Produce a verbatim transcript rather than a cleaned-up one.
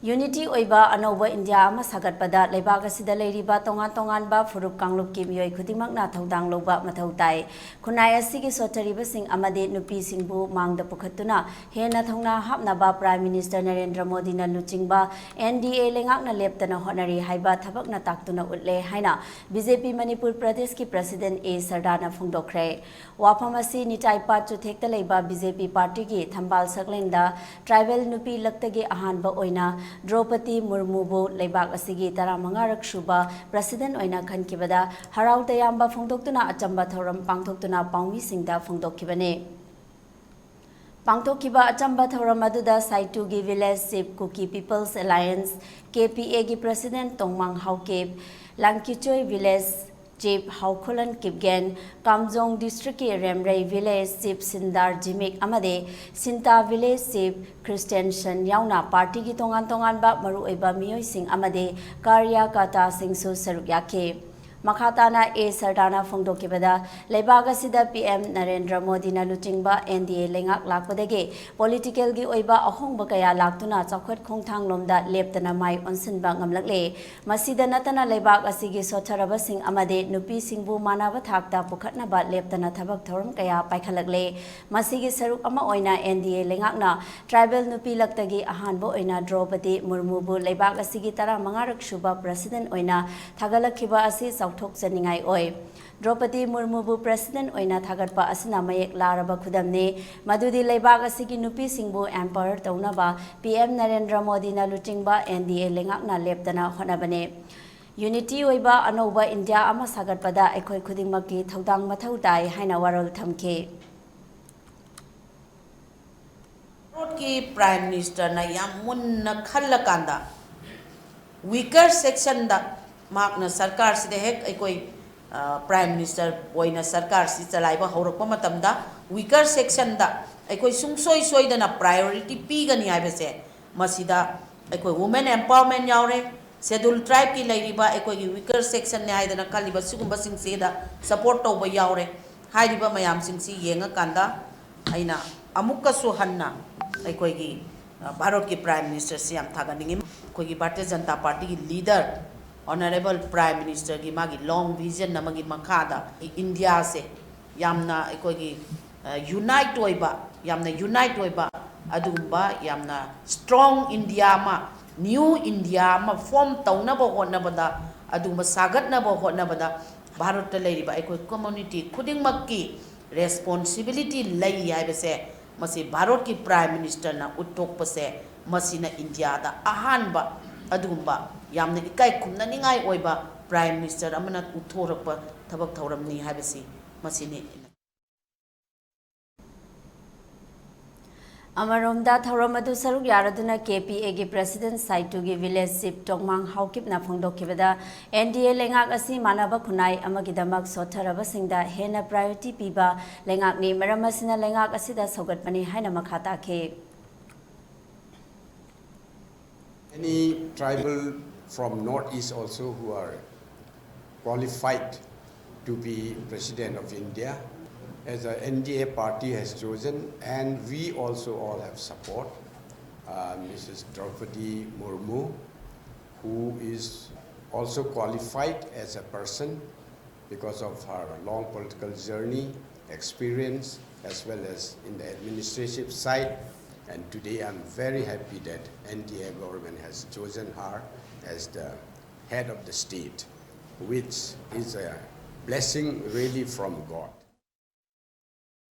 Unity ꯑꯣꯏꯕ ꯑꯅꯧꯕ India ꯑꯃ ꯁꯥꯒꯠꯄꯗ ꯂꯩꯕꯥꯛ ꯑꯁꯤꯗ ꯂꯩꯔꯤꯕ ꯇꯣꯉꯥꯟ ꯇꯣꯉꯥꯟꯕ ꯐꯨꯔꯨꯞ ꯀꯥꯡꯂꯨꯞꯀꯤ ꯃꯤꯑꯣꯏ ꯈꯨꯗꯤꯡꯃꯛꯅ ꯊꯧꯗꯥꯡ ꯂꯧꯕ ꯃꯊꯧ ꯇꯥꯏ꯫ ꯈꯨꯟꯅꯥꯏ ꯑꯁꯤꯒꯤ ꯁꯣꯠꯊꯔꯤꯕꯁꯤꯡ ꯑꯃꯗꯤ ꯅꯨꯄꯤꯁꯤꯡꯕꯨ ꯃꯥꯡꯗ ꯄꯨꯈꯠꯇꯨꯅ ꯍꯦꯟꯅ ꯊꯧꯅꯥ ꯍꯥꯞꯅꯕ Prime Minister ꯅꯔꯦꯟꯗ꯭ꯔ ꯃꯣꯗꯤꯅ ꯂꯨꯆꯤꯡꯕ N D A ꯂꯩꯉꯥꯛꯅ ꯂꯦꯞꯇꯅ ꯍꯣꯠꯅꯔꯤ ꯍꯥꯏꯕ ꯊꯕꯛꯅ ꯇꯥꯛꯇꯨꯅ ꯎꯠꯂꯦ ꯍꯥꯏꯅ B J P ꯃꯅꯤꯄꯨꯔ ꯄ꯭ꯔꯗꯦꯁꯀꯤ President A ꯁꯔꯗꯥꯅ ꯐꯣꯡꯗꯣꯛꯈ꯭ꯔꯦ꯫ ꯋꯥꯐꯝ ꯑꯁꯤ ꯅꯤꯇꯥꯏ ꯄꯥꯠ ꯆꯨꯊꯦꯛꯇ ꯂꯩꯕ B J P ꯄꯥꯔꯇꯤꯒꯤ ꯊꯝꯕꯥꯜ ꯁꯛꯂꯦꯟꯗ tribal ꯅꯨꯄꯤ ꯂꯛꯇꯒꯤ ꯑꯍꯥꯟꯕ ꯑꯣꯏꯅ ꯗ꯭ꯔꯧꯄꯗꯤ ꯃꯨꯔꯃꯨꯕꯨ ꯂꯩꯕꯥꯛ ꯑꯁꯤꯒꯤ ꯇꯔꯥꯃꯉꯥꯔꯛ ꯁꯨꯕ President ꯑꯣꯏꯅ ꯈꯟꯈꯤꯕꯗ ꯍꯔꯥꯎ ꯇꯌꯥꯝꯕ ꯐꯣꯡꯗꯣꯛꯇꯨꯅ ꯑꯆꯝꯕ ꯊꯧꯔꯝ ꯄꯥꯡꯊꯣꯛꯇꯨꯅ ꯄꯥꯎꯃꯤꯁꯤꯡꯗ ꯐꯣꯡꯗꯣꯛꯈꯤꯕꯅꯤ꯫ ꯄꯥꯡꯊꯣꯛꯈꯤꯕ ꯑꯆꯝꯕ ꯊꯧꯔꯝ ꯑꯗꯨꯗ ꯁꯥꯏꯇꯨꯒꯤ Village Chief Kuki People's Alliance, K P A ꯒꯤ President ꯇꯣꯡꯃꯥꯡ Haokip, ꯂꯥꯡꯀꯤꯆꯣꯏ Village Chief ꯍꯥꯎꯈꯨꯂꯟ Kipgen, ꯀꯥꯝꯖꯣꯡ District ꯀꯤ ꯔꯦꯝꯔꯩ Village Chief ꯁꯤꯟꯗꯥꯔ ꯖꯤꯃꯤꯛ ꯑꯃꯗꯤ ꯁꯤꯟꯇꯥ Village Chief ꯈ꯭ꯔꯤꯁꯇꯦꯟꯁꯟ ꯌꯥꯎꯅ ꯄꯥꯔꯇꯤꯒꯤ ꯇꯣꯉꯥꯟ ꯇꯣꯉꯥꯟꯕ ꯃꯔꯨꯑꯣꯏꯕ ꯃꯤꯑꯣꯏꯁꯤꯡ ꯑꯃꯗꯤ ꯀꯥꯔꯌꯀꯔꯇꯥꯁꯤꯡꯁꯨ ꯁꯔꯨꯛ ꯌꯥꯈꯤ꯫ ꯃꯈꯥ ꯇꯥꯅ A ꯁꯔꯗꯥꯅ ꯐꯣꯡꯗꯣꯛꯈꯤꯕꯗ, ꯂꯩꯕꯥꯛ ꯑꯁꯤꯗ P M ꯅꯔꯦꯟꯗ꯭ꯔ ꯃꯣꯗꯤꯅ ꯂꯨꯆꯤꯡꯕ N D A ꯂꯩꯉꯥꯛ ꯂꯥꯛꯄꯗꯒꯤ political ꯒꯤ ꯑꯣꯏꯕ ꯑꯍꯣꯡꯕ ꯀꯌꯥ ꯂꯥꯛꯇꯨꯅ ꯆꯥꯎꯈꯠ ꯈꯣꯡꯊꯥꯡꯂꯣꯝꯗ ꯂꯦꯞꯇꯅ ꯃꯥꯏ ꯑꯣꯟꯁꯤꯟꯕ ꯉꯝꯂꯛꯂꯦ꯫ ꯃꯁꯤꯗ ꯅꯠꯇꯅ ꯂꯩꯕꯥꯛ ꯑꯁꯤꯒꯤ ꯁꯣꯠꯊꯔꯕꯁꯤꯡ ꯑꯃꯗꯤ ꯅꯨꯄꯤꯁꯤꯡꯕꯨ ꯃꯥꯟꯅꯕ ꯊꯥꯛꯇ ꯄꯨꯈꯠꯅꯕ ꯂꯦꯞꯇꯅ ꯊꯕꯛ ꯊꯧꯔꯝ ꯀꯌꯥ ꯄꯥꯏꯈꯠꯂꯛꯂꯦ꯫ ꯃꯁꯤꯒꯤ ꯁꯔꯨꯛ ꯑꯃ ꯑꯣꯏꯅ N D A ꯂꯩꯉꯥꯛꯅ tribal ꯅꯨꯄꯤ ꯂꯛꯇꯒꯤ ꯑꯍꯥꯟꯕ ꯑꯣꯏꯅ ꯗ꯭ꯔꯧꯄꯗꯤ ꯃꯨꯔꯃꯨꯕꯨ ꯂꯩꯕꯥꯛ ꯑꯁꯤꯒꯤ ꯇꯔꯥꯃꯉꯥꯔꯛ ꯁꯨꯕ President ꯑꯣꯏꯅ ꯊꯥꯒꯠꯂꯛꯈꯤꯕ ꯑꯁꯤ ꯆꯥꯎꯊꯣꯛꯆꯅꯤꯡꯉꯥꯏ ꯑꯣꯏ꯫ ꯗ꯭ꯔꯧꯄꯗꯤ ꯃꯨꯔꯃꯨꯕꯨ President ꯑꯣꯏꯅ ꯊꯥꯒꯠꯄ ꯑꯁꯤꯅ ꯃꯌꯦꯛ ꯂꯥꯔꯕ ꯈꯨꯗꯝꯅꯤ ꯃꯗꯨꯗꯤ ꯂꯩꯕꯥꯛ ꯑꯁꯤꯒꯤ ꯅꯨꯄꯤꯁꯤꯡꯕꯨ empower ꯇꯧꯅꯕ P M ꯅꯔꯦꯟꯗ꯭ꯔ ꯃꯣꯗꯤꯅ ꯂꯨꯆꯤꯡꯕ N D A ꯂꯩꯉꯥꯛꯅ ꯂꯦꯞꯇꯅ ꯍꯣꯠꯅꯕꯅꯤ꯫ Unity ꯑꯣꯏꯕ ꯑꯅꯧꯕ ꯏꯟꯗꯤꯌꯥ ꯑꯃ ꯁꯥꯒꯠꯄꯗ ꯑꯩꯈꯣꯏ ꯈꯨꯗꯤꯡꯃꯛꯀꯤ ꯊꯧꯗꯥꯡ ꯃꯊꯧ ꯇꯥꯏ ꯍꯥꯏꯅ ꯋꯥꯔꯣꯜ ꯊꯝꯈꯤ꯫ ꯚꯥꯔꯠꯀꯤ Prime Minister ꯅ ꯌꯥꯝ ꯃꯨꯟꯅ ꯈꯜꯂꯀꯥꯟꯗ weaker section ꯗ ꯃꯍꯥꯛꯅ ꯁꯔꯀꯥꯔꯁꯤꯗ ꯍꯦꯛ ꯑꯩꯈꯣꯏ, ꯑ, Prime Minister ꯑꯣꯏꯅ ꯁꯔꯀꯥꯔꯁꯤ ꯆꯂꯥꯏꯕ ꯍꯧꯔꯛꯄ ꯃꯇꯝꯗ weaker section ꯗ ꯑꯩꯈꯣꯏ ꯁꯨꯡꯁꯣꯏ ꯁꯣꯏꯗꯅ priority ꯄꯤꯒꯅꯤ ꯍꯥꯏꯕꯁꯦ ꯃꯁꯤꯗ ꯑꯩꯈꯣꯏ women empowerment ꯌꯥꯎꯔꯦ, Scheduled Tribe ꯀꯤ ꯂꯩꯔꯤꯕ ꯑꯩꯈꯣꯏꯒꯤ weaker section ꯅꯦ ꯍꯥꯏꯗꯅ ꯈꯜꯂꯤꯕ ꯁꯤꯒꯨꯝꯕꯁꯤꯡꯁꯤꯗ support ꯇꯧꯕ ꯌꯥꯎꯔꯦ꯫ ꯍꯥꯏꯔꯤꯕ ꯃꯌꯥꯝꯁꯤꯡꯁꯤ ꯌꯦꯡꯉꯀꯥꯟꯗ ꯑꯩꯅ ꯑꯃꯨꯛꯀꯁꯨ ꯍꯟꯅ ꯑꯩꯈꯣꯏꯒꯤ ꯚꯥꯔꯠꯀꯤ Prime Ministerꯁꯤ ꯌꯥꯝ ꯊꯥꯒꯠꯅꯤꯡꯉꯤ꯫ ꯑꯩꯈꯣꯏꯒꯤ ꯚꯥꯔꯇꯤꯌ ꯖꯅꯇꯥ ꯄꯥꯔꯇꯤꯒꯤ leader, Honourable Prime Ministerꯒꯤ ꯃꯥꯒꯤ long vision ꯑꯃꯒꯤ ꯃꯈꯥꯗ ꯏꯟꯗꯤꯌꯥꯁꯦ ꯌꯥꯝꯅ ꯑꯩꯈꯣꯏꯒꯤ unite ꯑꯣꯏꯕ, ꯌꯥꯝꯅ unite ꯑꯣꯏꯕ, ꯑꯗꯨꯒꯨꯝꯕ ꯌꯥꯝꯅ strong ꯏꯟꯗꯤꯌꯥ ꯑꯃ, new ꯏꯟꯗꯤꯌꯥ ꯑꯃ form ꯇꯧꯅꯕ ꯍꯣꯠꯅꯕꯗ, ꯑꯗꯨꯒꯨꯝꯕ ꯁꯥꯒꯠꯅꯕ ꯍꯣꯠꯅꯕꯗ ꯚꯥꯔꯠꯇ ꯂꯩꯔꯤꯕ ꯑꯩꯈꯣꯏ community ꯈꯨꯗꯤꯡꯃꯛꯀꯤ responsibility ꯂꯩ ꯍꯥꯏꯕꯁꯦ ꯃꯁꯤ ꯚꯥꯔꯠꯀꯤ Prime Ministerꯅ ꯎꯠꯊꯣꯛꯄꯁꯦ, ꯃꯁꯤꯅ ꯏꯟꯗꯤꯌꯥꯗ ꯑꯍꯥꯟꯕ ꯑꯗꯨꯒꯨꯝꯕ ꯌꯥꯝꯅ ꯏꯀꯥꯏ ꯈꯨꯝꯅꯅꯤꯡꯉꯥꯏ ꯑꯣꯏꯕ Prime Minister ꯑꯃꯅ ꯎꯠꯊꯣꯔꯛꯄ ꯊꯕꯛ ꯊꯧꯔꯝꯅꯤ ꯍꯥꯏꯕꯁꯤ ꯃꯁꯤꯅꯤ꯫ ꯑꯃꯔꯣꯝꯗ ꯊꯧꯔꯝ ꯑꯗꯨ ꯁꯔꯨꯛ ꯌꯥꯔꯗꯨꯅ KPAꯒꯤ President ꯁꯥꯏꯇꯨꯒꯤ Village Chief ꯇꯣꯡꯃꯥꯡ ꯍꯥꯎꯀꯤꯞꯅ ꯐꯣꯡꯗꯣꯛꯈꯤꯕꯗ, NDA ꯂꯩꯉꯥꯛ ꯑꯁꯤ ꯃꯥꯟꯅꯕ ꯈꯨꯟꯅꯥꯏ ꯑꯃꯒꯤꯗꯃꯛ ꯁꯣꯠꯊꯔꯕꯁꯤꯡꯗ ꯍꯦꯟꯅ priority ꯄꯤꯕ ꯂꯩꯉꯥꯛꯅꯤ, ꯃꯔꯝ ꯑꯁꯤꯅ ꯂꯩꯉꯥꯛ ꯑꯁꯤꯗ ꯁꯧꯒꯠꯄꯅꯤ ꯍꯥꯏꯅ ꯃꯈꯥ ꯇꯥꯈꯤ꯫ Any tribal from Northeast also who are qualified to be President of India, as the NDA party has chosen, and we also all have support, uh, Mrs. Draupadi Murmu, who is also qualified as a person because of her long political journey, experience, as well as in the administrative side. And today I'm very happy that NDA government has chosen her as the head of the state, which is a blessing really from God.